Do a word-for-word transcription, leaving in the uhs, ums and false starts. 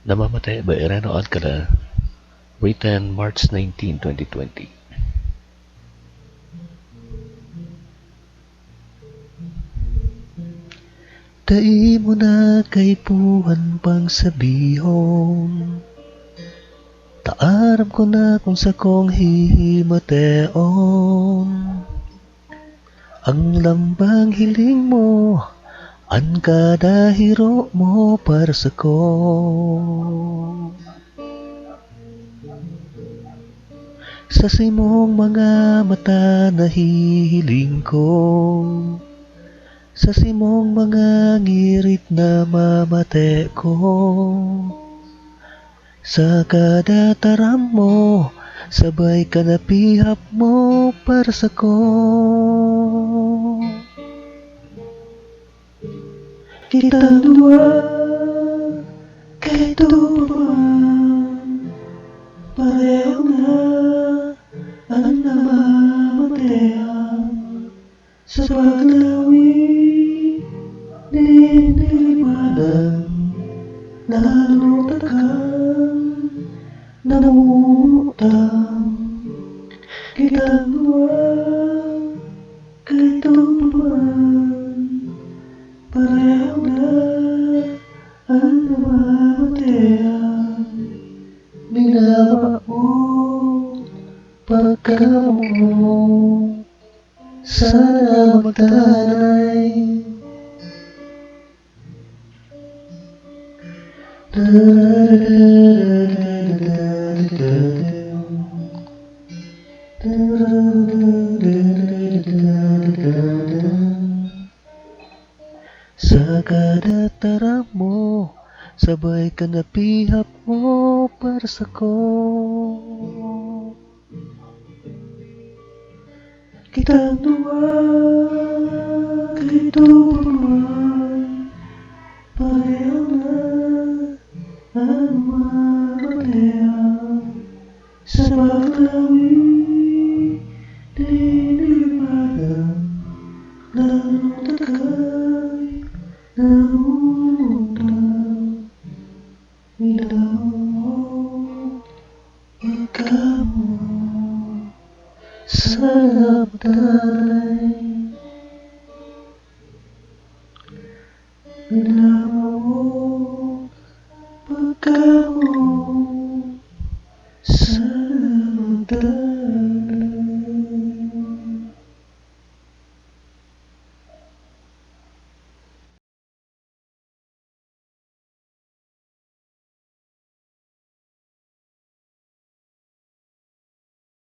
Namamatay by Reno Alcala, written March nineteen, twenty twenty. Dai mo na kaipuhan pang sabihon, ta aram ko na kung sakong hihimateon. Ang lambang hiling mo, an kada hiro mo para sako. Sa simong mga mata nahihiling ko, sa simong mga ngirit namamate ko. Sa kada taram mo, sabay ka napihap mo para sako. Kitang duwa, kaidto pa man, pareho na an namamatean. Sa paglawi nin kalipanan, lalo ta kang namumutang. Kitang duwa, kaidto pa man, pareho na an namamatean. Minamawot pa kamo, sana magdanay. Sa kada taram mo, sabay ka napihap mo para sako. Kitang duwa, kaidto pa man, pareho na an namamatean. Sa paglawi nin kalipanan, lalo ta kay namumutang. Minamawot pa kamo, sana magdanay. Minamawot pa kamo,